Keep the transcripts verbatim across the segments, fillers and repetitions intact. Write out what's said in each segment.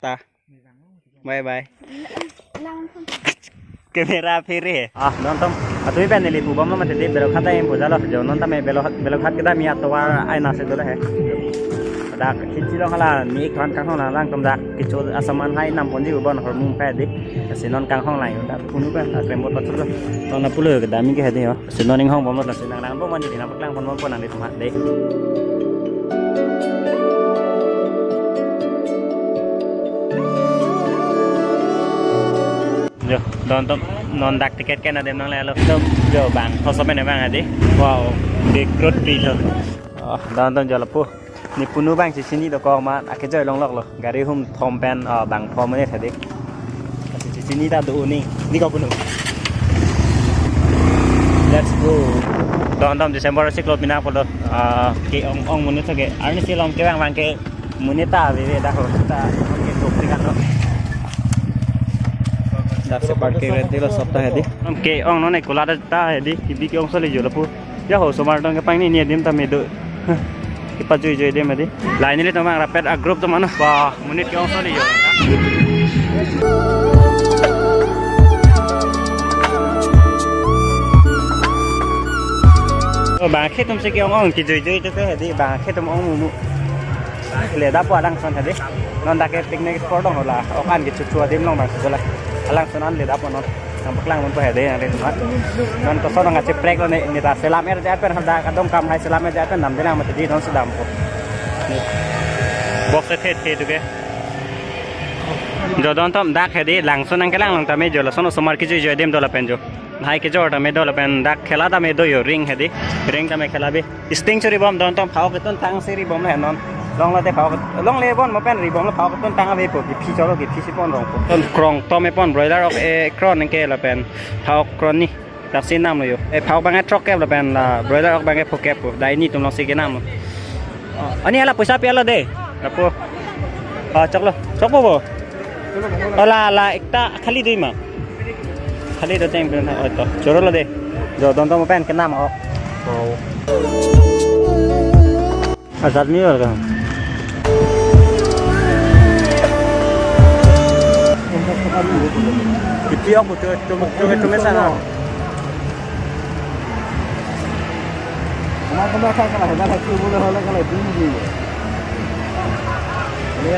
Ta. Bye bye. Camera phere. Ah, non tom. Atumi pen neli pubom lo mate de Balokhat ta em puja lo. Jo non tame Balo, Balokhat kedam atovar aina si dolo he. Dak kichi lo hala ni ek than kanghon lang tom dak kicho asaman hai nam ponji ubon hormum kai de. Lasi non kanghon lang dak punu pen ta krembot pathu lo. Non lapulo kedam ke he de ho. Lasi non inghong bom lo lasi nang lang bom mani dina paklang pon bom pon nang di tumat de. Jo, don tom non dak ticket ke na dem nang lelo. Tom jo bang, hoso pen bang adi. Wow, de krut pi tho. Oh, don tom jo lapu. Ne punu bang si sini dokok ma, ake joi longlok lo. Gari hum thom pen, ah, bang thom ne thadi. Si sini ta do ni. Ne ko punu. Let's go. Don tom December siklo pina polo. Ah, ke-ong ong monit ke. Arni si long ke bang bang ke monit ta ave ave dak ho ta. Ke tok tiga to. Dak si park ke vet lo sab ta he di. Ke-ong non e kula ta he di. Kibi ke-ong soli jo lapu. Ya ho, osomar tong kepang ni ni adim ta medo. Kipajui jui adim adi. Lain nelitum bang rapet a group atum mano. Wah, monit ke-ong soli jo. Oh, bang akhei atum si ke-ong ong kijui jui tu ke di bang akhei atum ong mumu. Leda po alangson he di. Non dak ke picnic spot dong hola. Ok an ke chuchu adim long bang si hola. Alangson an leda po non. Nang paklang pon po he de nang rin mat. Non koson nang achiprek lo ne, ne ta selam er ja pen hadak adong kam hai selam er ja pen nam de nang mati di non sedam po. Box the the tu ke. Jo don tom dak he de langson nang kelang long tame jo lason osomar kijui jui adim do lapen jo. Hai kejor tame do lapen dak khela tame do jo ring he de. Ring tame khela bi. Sting chori bom don tom phao ketun tang si ri bom le non. Long la te phao ket-, long le bon mo pen ri bom le phao ketun tang ave po kiphi cholo kiphi si pon rong po. Ton krong tom e pon broiler ok e kron ke lapen phao kron ni. Dak si nam lo jo. E phao bang e throk kep lapen la broiler ok bang e pho kep po. Dai ni tum long si ke nam lo. Oh, ani hala poisa pi alo de. Lapu. Ah, choklo. Chokpo bo. Oh, la, la, ekta khali dui ma. Khali do teng dun ha, oh, to. Choro lo de. Jo, don tom pen kenam, oh. Wow. Asat ni or ka. Kiti ok, tu, tu, tu, tu, tu, sana.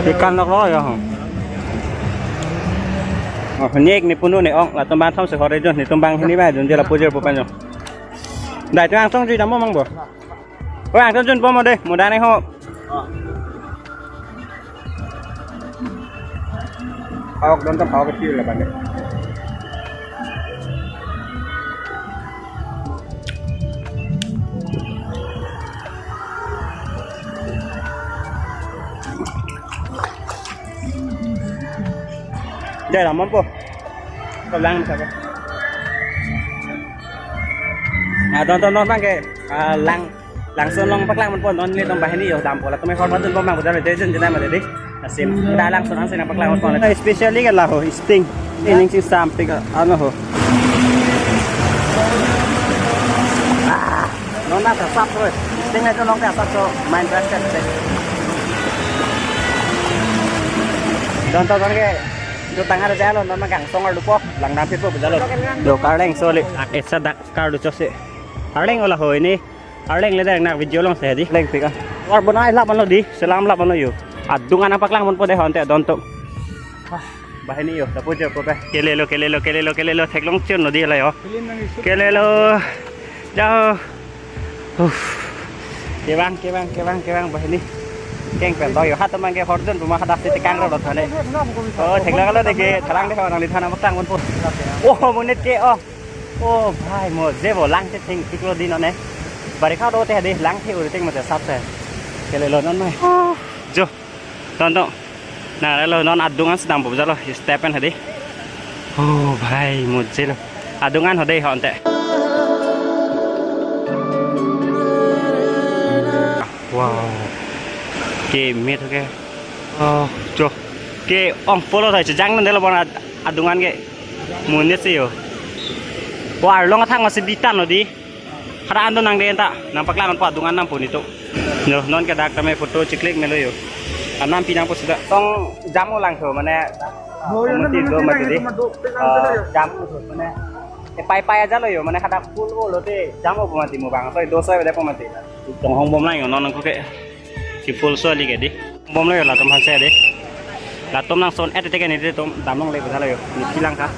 Ikan nok lo ya, ho. Oh, ne ek ne punu ne ong, latum bang thom si hore jon, netum bang hini ba jon, je lapu je pu pen jon. Dai tu ang song jui dam mo mang bo. O ang song jun po mo de, mo dane ho. Phao ok don tom phao ok ke la bang de. Jai ram po. Ko lang sa ko. Ah, don tom don bang ke, ah, lang. Langson long paklang pon po non nelitum banghini jo dam po latum e hor patun po mang bodar de jen jen ma de. Asim da langson ang sina paklang pon po. Especially ke la ho sting. Ining si sampik ano ho. Ah, non na ta sap ro. Sting na chonong ta sap so main basket de. Don ta don ke jo tangar jalo non ma kangsong arlo po lang dam pi po jalo. Jo karleng soli. Ak esa dak karlu chose. Arleng ola ho ini. Arleng le dak nak video long se di. Leng pik ah. War bonai lap mano di, selam lap mano jo. Adung an nang paklang pon po de ho ante don tom. Ah, banghini jo, lapu jo po pe. Kelelo, kelelo, kelelo, kelelo, theklong chun lo di la jo. Kelelo. Jao. Uff. Kevang, kevang, kevang, kevang banghini. Keng pen do jo. Hat mang ke horjon puma hadak si tekang ro thane. Oh, theklong lo de ke, thalang de ho nang di thana paklang pon po. Oh, monit ke, oh. Oh, bhai, mo je bo lang te thengthik lo di non e. Barikha do te de lang the ur te mo te sap se. Kelelo non mai. Oh, jo. Ton ton. Na lo non adung an sedang bo jalo. Step pen hadi. Oh, bhai, mo je lo. Adung an hode ho ante. Wow. Ke met ke. Oh, jo. Ke-ong follow thai chejang non de lo bon ad-, adung an ke. Monit si jo. Ko arlong athak masi bitan lo di. Hara an do nang de anta. Nang paklang an po adung an nang puni to. Jo, non ke dak tame photo chiklik melo jo. Anam pinang po sida. Tong jam-o lang tho, mane. Mati do mati di. Ah, jam-o tho, mane. E pai pai aja lo yo, mane hadak full-o lote jam-o po mati mo bang. So do so de po mati. Tong hong bom lang yo non ko ke. Si full so li ke di. Bom lo yo latum hanse di. Latum nang son et te ke ni di tum damlongle bejalo yo. Ni kilang ka.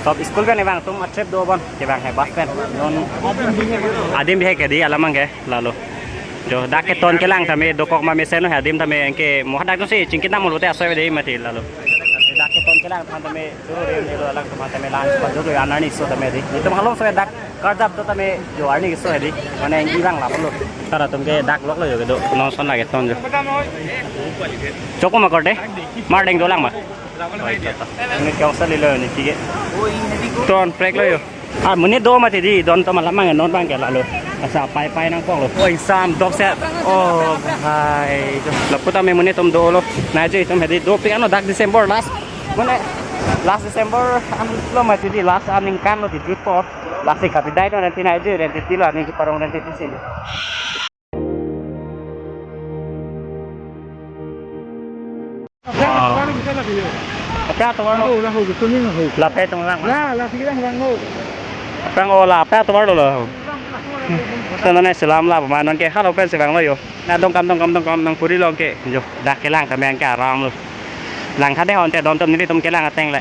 Top school pen bang tum a trip do bon ke bang he bus pen. Non adim bihek ke di alamang ke lalo. Jo dak keton kelang tame dokok ma mesen he adim tame ke mo hadak to si chingkit nam lote aso de mati lalo. Dak keton kelang tame duro de lo alang tame tame lan pa duro anani so tame di. Itum halong so dak karjap to tame jo arni so he di. Mane ilang la lo. Tara tum ke dak lok lo jo ke do. Non son lage ton jo. Choko ma korte. Mar deng dolang ma. Ini kau sali lo ini tiga. Ton prek lo yo. Ah, muni do mati di don to malam mang non bang ke lalo. Asa pai pai nangkok lo. Oi sam dok set. Oh hai. Lapu tame muni tum do lo. Na je tum he di dopik ano dak December last. Mane last December an lo mati di last aningkan lo di jut po. Last kapidai to nanti na je nanti tilo ani parong nanti tisi. Wow. Lapen atovar lo. Oh, la ho, kuning ho. Lapen atovar lang. La, la, sige lang ho. Pang ola, lapen atovar lo lo. Tanah selam la, pemain non ke halo pen sevang lo yo. Na dong kam dong kam dong kam nang puri long ke. Jo, dak kelang tame ke aram lo. Lang kade hon te don tom nili tum kelang ateng le.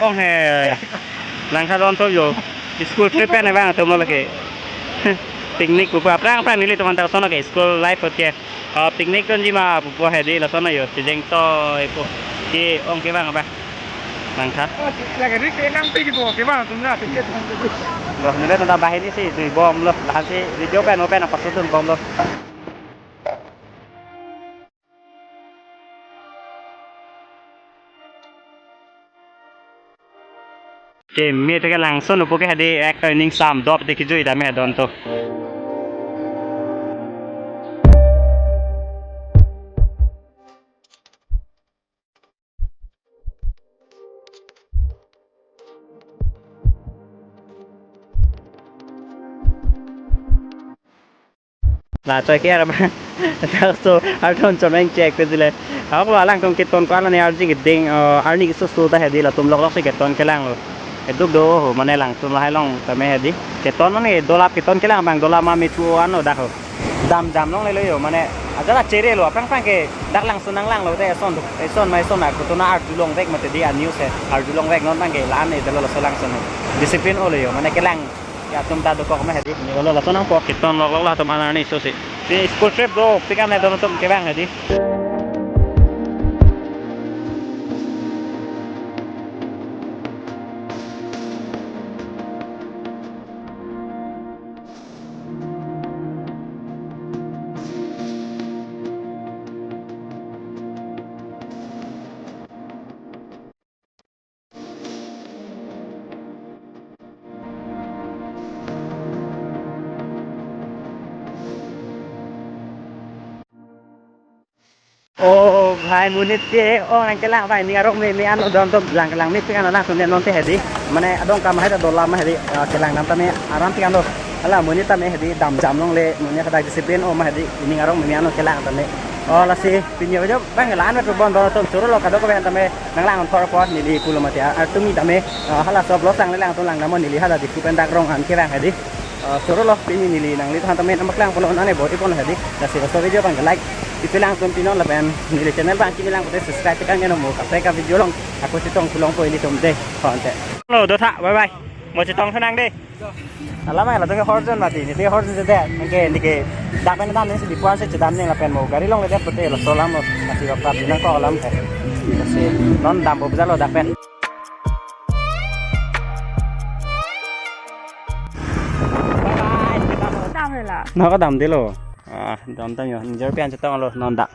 Ong he. Langkha don to yo. School trip pen bang atum lo ke. Picnic pupa prang prang neli teman tahu sono ke school life ke. Ah, picnic tonji ma pupo he di lason yo. Sijeng to ipo. Ke ong ke bang apa? Langkha. Lagi rik ke nang pi gitu ke bang atum na tiket. Lo nele tanda bahini si dui bom lo. Lahan si video pen open apa sutun bom lo. Ke me te ke langsun upo ke hadi ek ta ning sam dop te kijui dame don to. La choi ke aram. So, arton chomeng chek pe jile. Ako alang tong keton ko alang ni arji keding, eh, arni keso so ta hedi latum lok lok si keton kelang lo. Keduk do ho mane langsun lahai long tame hedi. Keton mane dolap keton kelang bang dolap ma me chu ano dak ho. Dam jam longle lo yo mane ajala chere lo aphrang phrang ke dak langsun nanglang lo te eson eson ma eson a kutuna arjulong vek mate di a news he arjulong vek non bang ke lan e dalo laso langsun ho. Discipline olo yo mane kelang. Ya, atum ta dokok ma hedi. Ni olo lason nangpo keton lok lok latum arni so si. Si school trip do, pikam ne don atum kevang hedi. Oh, bhai, monit ke, oh, nang kelang, bhai, ning arong me, me ano don to, lang, lang, me, pik ano, lang, sunde, non te hedi. Mane, adong kam, hai, dolam, hedi, ah, kelang, nam, tame, aram, pik ano. Ala, monit, tame, hedi, dam, jam, longle, monit, hadak, discipline, oh, ma, hedi, ning arong me, me ano, kelang, tame. Oh, lasi, pini, ojo, bang, lan, me, bon, don, to, choro, lo, kado, ko, ben, tame, nanglang, on, thor, pot, neli, pulo, mati, ah, tumi, tame, ah, hala, sob, lo, sang, lang, to, lang, namo, neli, hala, discipline, dak, rong, an, kelang, hedi. Ah, choro lo, pini neli nangli than tame nangpaklang pon nang ne bor-i pon hedi. Lasi laso video abang ke like. Ipi lang tun pinon lapen neli channel bang kimi lang pute subscribe tekan keno mo kaprek a-video along ako chetong pulongpo ilitum dei. Konte. Halo, dotha, bye bye. Mo chetong thanang dei. Alam ai latum ke horjon mati, neli horjon jedet. Anke neli ke dak pen dam neli si Diphu ansi chedam neli lapen mo gari along ledet pute laso alam lo. Masi bak pap nangkok alam ke. Masi non dampo pejalo dak pen. Bye bye. Dam hela. Nang kedam detlo. Ah, dam tangyo. Injor pian chetonglo non dak.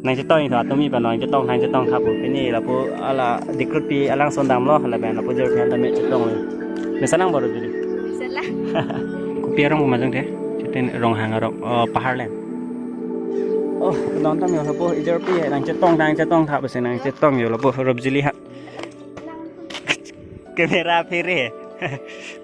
Nangchetong tha, tumi pa nangchetong, nangchetong tha pu. Pini lapu hala Dikrutpi alangsun damlo, lapen lapu injor pian tame chetonglo. Mesen nang baru jadi. Mesen la. Kopi arong pu ma jong te. Cheten Ronghang arong, oh, Paharland. Oh, non tangyo lapu injor pi nangchetong, nangchetong tha, pesen nangchetongyo lapu Rupjili ha. Camera phere.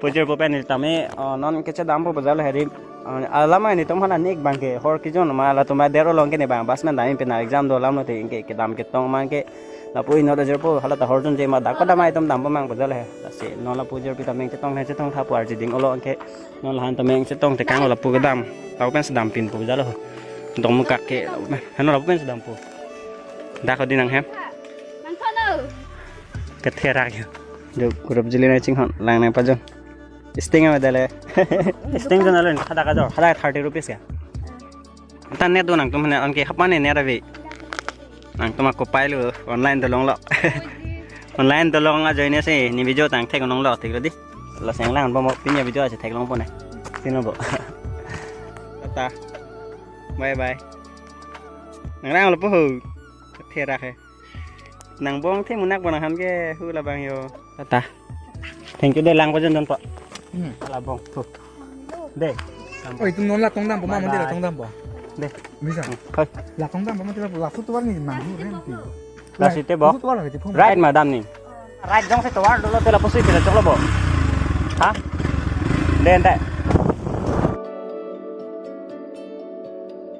Pujir pu pen tame, oh, non kechedampo pejalo hedi. Oh, alam ai nelitum hala nik bang ke hor kejun ma latum a der along ke ne bang bus men dam pen exam do alam lo te anke kedam ketong ma anke lapu inut ajirpo hala ta horjon je ma dak padam ai itum dampo mang pejalo he. Lasi non lapu injor pi tame chetong he chetong tha pu arji ding olo anke non lahan tame chetong tekang lapu kedam. Lapu pen sedam pinpo pejalo. Dong mukak ke lapu pen. Heno lapu pen sedampo. Dak hodi nang hem. Nang kono. Ketherak yo. Jo Rupjili nangchinghon lang nangpajong. Sting ave dale. Sting jon alen hadak ajo. Hadak thirty rupees ya. Ta net do nangtum hane anke hapan ne net ave. Nangtum ako pailo online dolonglo. Online dolong ajoine si ne video tang thek nonglo theklo dei. Laso lang bom pini video si theklongpo ne. Sino bo. Tata. Bye bye. Nang langlo po ho. Therak he. Nang bong the munak bonang han ke hu labang yo. Tata. Thank you dei lang pajon don po. Hmm. Labong. Hu. Dei. Oh, itum non la tong dampo, ma mandi la tong dampo. Dei. Bisa. Hoi. La tong dampo, mandi la, la food tour ni mang hu ren ti. La site bo. Food tour lagi ti phone. Right madam ni. Right jongsi tovar dolo te lapusi kita choklo bo. Ha? Dei ante.